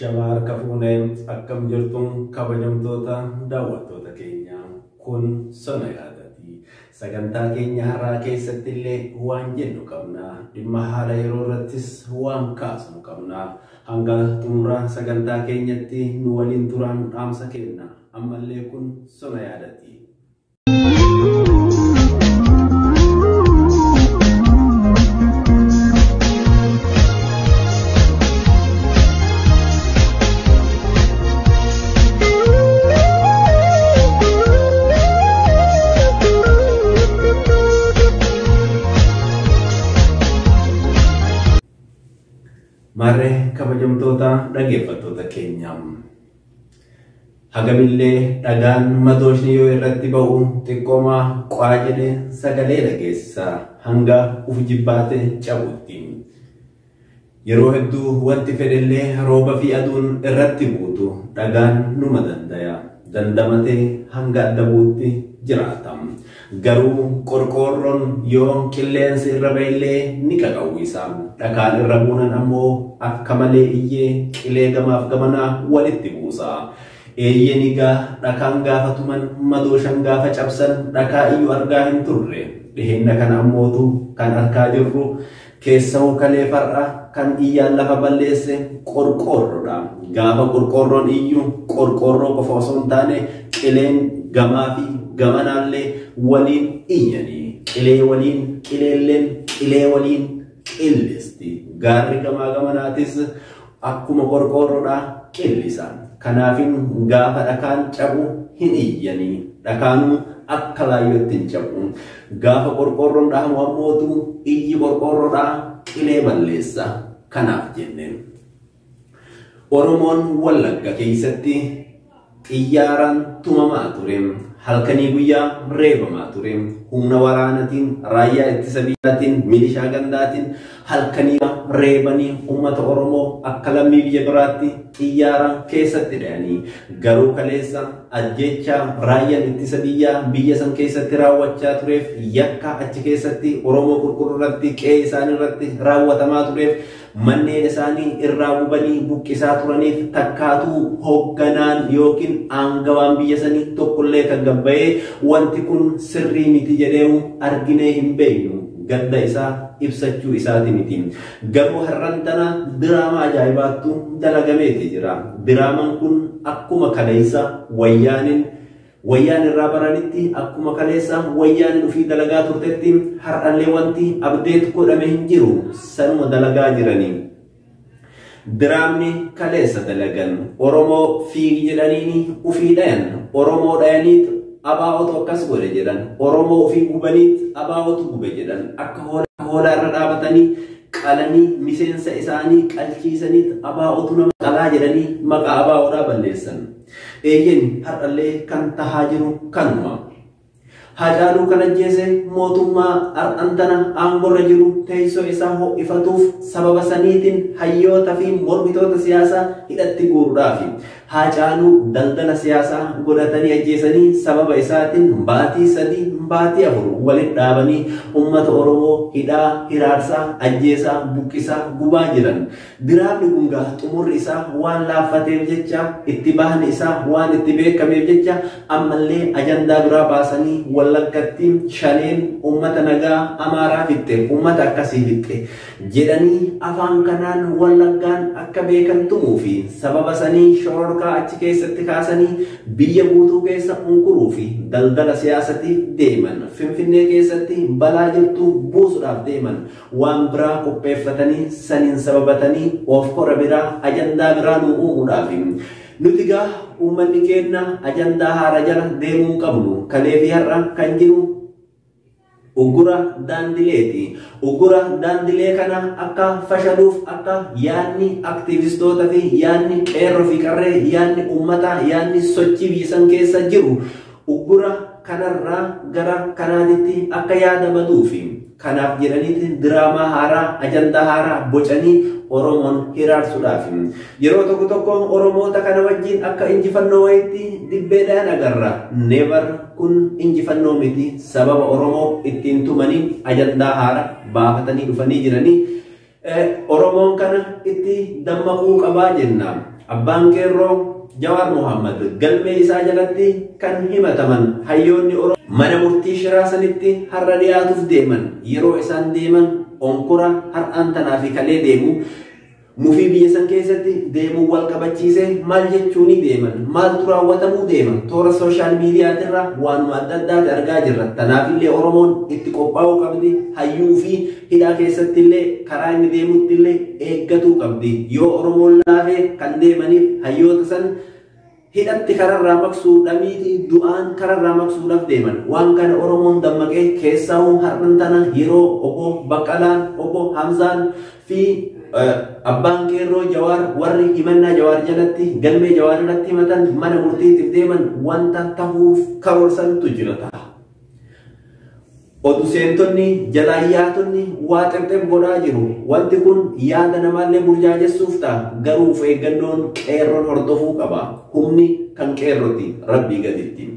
Ashamaa harka fuunee akkam jirtuun kabajamtoota daawwattoota keenya kun sona yaadati. Sagantaa keenya har'aa keessatti illee waan jennu qabna. Dhimma haala yeroo irrattis waan kaasnu qabna. Hanga xumura sagantaa keenyatti nu waliin turaan dhaamsa kenna. Ammallee kun sona yaadati. Maarree kabajamtoota dhaggeeffattoota keenya. Hagamillee dhagaan madooshni yoo irratti ba'u xiqqoomaa qaa jedhee sagalee dhageessisa hanga uf jibbaate cabutti. Yeroo hedduu wanti fedhellee rooba fi aduun irratti buutu dhagaan numa dandaya. Dandamatee hanga adda buutti jiraata. Garuu qorqoorroon yoo qilleensi irra ba'ellee ni qaqawwisa. Dhakaan irra buunan ammoo akka malee iyyee qilee gamaaf gamanaa walitti buusa. Eeyyeen egaa dhakaan gaafa tuman madooshan gaafa cabsan dhakaa iyyuu argaa hin turre. Dhiheenna kana ammootu kan argaa jirru keessahuu kalee far'a kan iyyaan lafa balleesse qorqoorroodha. Gaafa qorqoorroon iyyuu qorqoorroo qofa osoo hin taane qileen gamaa fi gamanaallee waliin iyyanii qilee waliin qileelleen qilee waliin qillisti. Gaarri gamaa gamanaatis akkuma qorqoorroodhaa qillisa. Kanaafin gaafa dhakaan cabu hin iyyanii. Dhakaanuu akka laayyootti hin cabu. Gaafa qorqoorroon dhahamu ammootu iyyi qorqoorroodhaa qilee balleessa. Kanaaf jenneen. Oromoon Wallagga keessatti xiyyaaraan tumamaa ture. Halkanii guyyaa reebamaa ture. Humna waraanaatiin, raayyaa ittisa biyyaatiin, milishaa gandaatiin halkanii reebanii uummata Oromoo akka lammii biyya biraatti xiyyaara keessatti dhayanii garuu kaleessa ajjeechaa raayyaan ittisa biyyaa biyya san keessatti raawwachaa tureef yakka achi keessatti Oromoo qulqulluu irratti qe'ee isaanii irratti raawwatamaa tureef manneen isaanii irraa gubanii buqqisaa turaniif takkaatuu hoogganaan yookiin aangawaan biyya sanii tokkollee kan gabbayee wanti kun sirrii miti jedhee arginee hin beeknu. Gadda isaa ibsachuu isaati miti. Garuu har'an tana diraamaa ajaa'ibaattu dalagameeti jira. Diraamaan kun akkuma kaleessa wayyaan irraa baranitti akkuma kaleessa wayyaanin ofii dalagaa turtetti har'allee wanti abdeet godhame hin jiru. Sanuma dalagaa jiranii. Diraamni kaleessa dalagan Oromoo fiigi jedhaniini ofii dhayan Oromoo dhayaniit abaa'otu akkas godhe jedhan Oromoo ofii gubaniit abaa'otu gube jedhan akka hoolaa irra dhaabatanii qalanii miseensa isaanii qalchiisaniit abaa'otu nama qalaa jedhanii maqaa abaa'oodhaa balleessan. Eeyyeen har'allee kan tahaa jiru kanuma. Haacaaluu kan ajjeese mootummaa har'an tana aangorra jiru teessoo isaa ho'ifatuuf sababa saniitiin hayyoota fi mormitoota siyaasaa hidhatti guuruudhaafi. Haacaaluu daldala siyaasaa godhatanii ajjeesanii sababa isaatiin baatii 3 baatii 4 walitti dhaabanii uummata Oromoo hidhaa, hiraarsaa, ajjeesaa, buqqisaa, gubaa jiran. Diraamni kun gaa xumurri isaa waan laaffateef jecha itti bahni isaa waan itti beekameef jecha ammallee ajandaa biraa baasanii Wallaggatti shaneen uummata nagaa Amaaraa fixxe, uummata akkasii fixxe jedhanii afaan kanaan Wallaggaan akka beekan tumuu fi sababa sanii shororkaa achi keessatti kaasanii biyya guutuu keessa unkuruu fi daldala siyaasatiif deeman. Finfinnee keessatti balaa jirtu buusuudhaaf deeman. Waan biraa qopheeffatanii saniin sababatanii of kora biraa ajandaa biraa nu uumuudhaaf. Nuti gaa uummanni keenya ajandaa haaraa jala deemuu hin qabnu. Kalee fi har'a kan jiru uggura daandileeti. Uggura daandilee kana akka fashaluuf akka yaadni aktiivistoota fi yaadni qeerroo fi qarree yaadni uummataa yaadni sochii biyya san keessa jiru uggura kanarraa gara kanaatitti akka yaada baduufi. Kanaaf jedhaniiti diraamaa haaraa ajandaa haaraa bocanii Oromoon hiraarsuudhaaf. Yeroo tokko tokko Oromoota kana wajjin akka injifannoo wayiitti dibbeedhaan agarra. Never kun injifannoo miti. Sababa Oromoo ittiin tumanii ajandaa haaraa baafatanii dhufanii jiranii. Oromoon kana itti dammaquu qabaa jenna. Abbaan Qeerroo Jawaar Mohammad galmee isaa jalatti kan himataman hayyoonni Oromoo mana murtii shiraa sanitti har'a dhiyaatuuf deeman. Yeroo isaan deeman onkora har'aan tanaa fi kalee deemu mufii biyya san keessatti deemuu wal qabachiisee maal jechuuni deeman, maaltu raawwatamuu deema, toora sooshaal miidiyaatirra waanuma adda addaati argaa jirra. Tanaafillee Oromoon itti qophaa'uu qabdi, hayyuu fi hidhaa keessatti illee karaa inni deemutti illee eeggatuu qabdi. Yoo Oromoon laafee kan deemaniif hayyoota san hidhatti kararraa maqsuudhaamiiti, du'aan kararraa maqsuudhaaf deeman. Waan kana Oromoon dammaqee keessaa'uu har'an tana yeroo obbo Baqqalaan, obbo Hamzaan fi Abbaan Qeerroo Jawaar warri himannaa Jawaar jalatti galmee Jawaar irratti himatan mana murtiitiif deeman wanta tahuuf karoorsantu jira ta'a. Oduu seentonni jalaayyaatonni waa xemxem godhaa jiru. Wanti kun yaada namaallee burjaajessuuf ta'a. Garuu of eeggannoon qeerroon hordofuu qaba. Humni kan qeerrooti rabbii gaditti.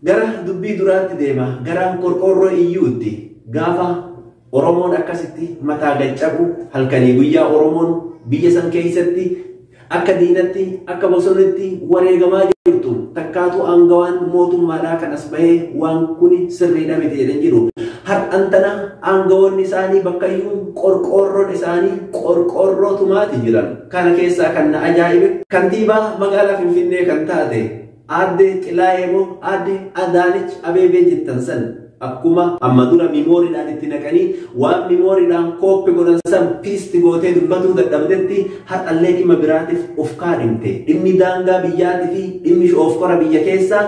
Gara dubbii duraatti deema, gara qorqoorroo iyyuutti. Gaafa Oromoon akkasitti mataa gaccabu halkanii guyyaa Oromoon biyya san keessatti akka diinatti akka bosonatti wareegamaa jirtu takkaatu aangawaan mootummaadhaa kan as bahee waan kuni sirriidha miti jedhan jiru. Har'an tana aangawoonni isaanii bakkayyuu qorqoorroon isaanii qorqoorroo tumaati jiran. Kana keessaa kan na ajaa'ibe kantiibaa magaalaa Finfinnee kan taate Aadde Xilaayee moo Aadde Adaanech Abeebee jettan san akkuma amma dura miimooriidhaan itti naqanii waan miimooriidhaan kooppi godhan san piisti gootee dubbatuu dadhabdetti har'allee dhimma biraatiif of kaadhimte. Dhimmi daangaa biyyaatii fi dhimmi shoofkora biyya keessaa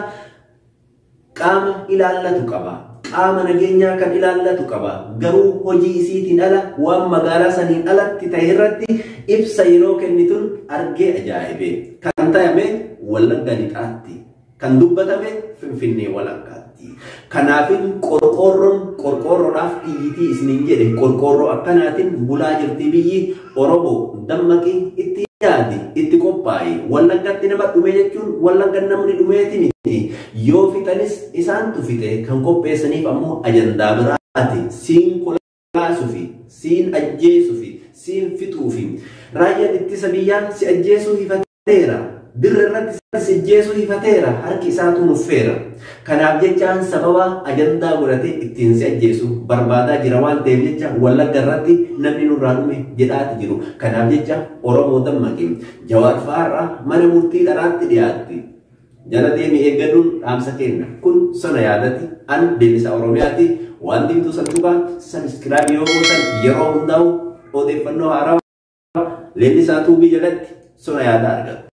qaama ilaallatu qaba. Qaama nageenyaa kan ilaallatu qaba. Garuu hojii isiitiin ala waan magaalaa saniin alatti ta'e irratti ibsa yeroo kennituun argee ajaa'ibe. Kan ta'ame Wallagga Lixaatti, kan dubbatame Finfinnee walakkaatti. Kanaafin qorqoorroon qorqoorroodhaaf iyyitii isiniin jedhe qorqoorroo akkanaatiin bulaa jirti biyyi. Oromoo dammaqii itti yaadi, itti qophaa'i. Wallaggatti nama dhume jechuun Wallagga namni dhumeeti miti. Yoo fixanis isaantu fixe, kan qopheessaniif ammoo ajandaa biraati. Siin kolaasufi, siin ajjeesufi, siin fixuufi. Raayyaan ittisa biyyaa si ajjeesuu hifateera. Dirra irratti si ajjeesuu hifateera. Harki isaatu nuffeera. Kanaaf jechaan sababa ajandaa godhatee ittiin si ajjeesu barbaadaa jira waan ta'eef jecha Wallagga irratti namni nurraa dhume jedhaati jiru. Kanaaf jecha Oromoo dammaqi. Jawaar fa'aarraa mana murtii dharaatti dhiyaatti. Jala deemi eeggaduun dhaamsa kenna. Kun sona yaadati. An Deellisaa Oromiyaati. Waan diimtuu santuqaa sabiskiraabii yoo gootan yeroo hundaa'u odeeffannoo haaraa Leellisaa Tuubii jalatti sona yaadaa argatu.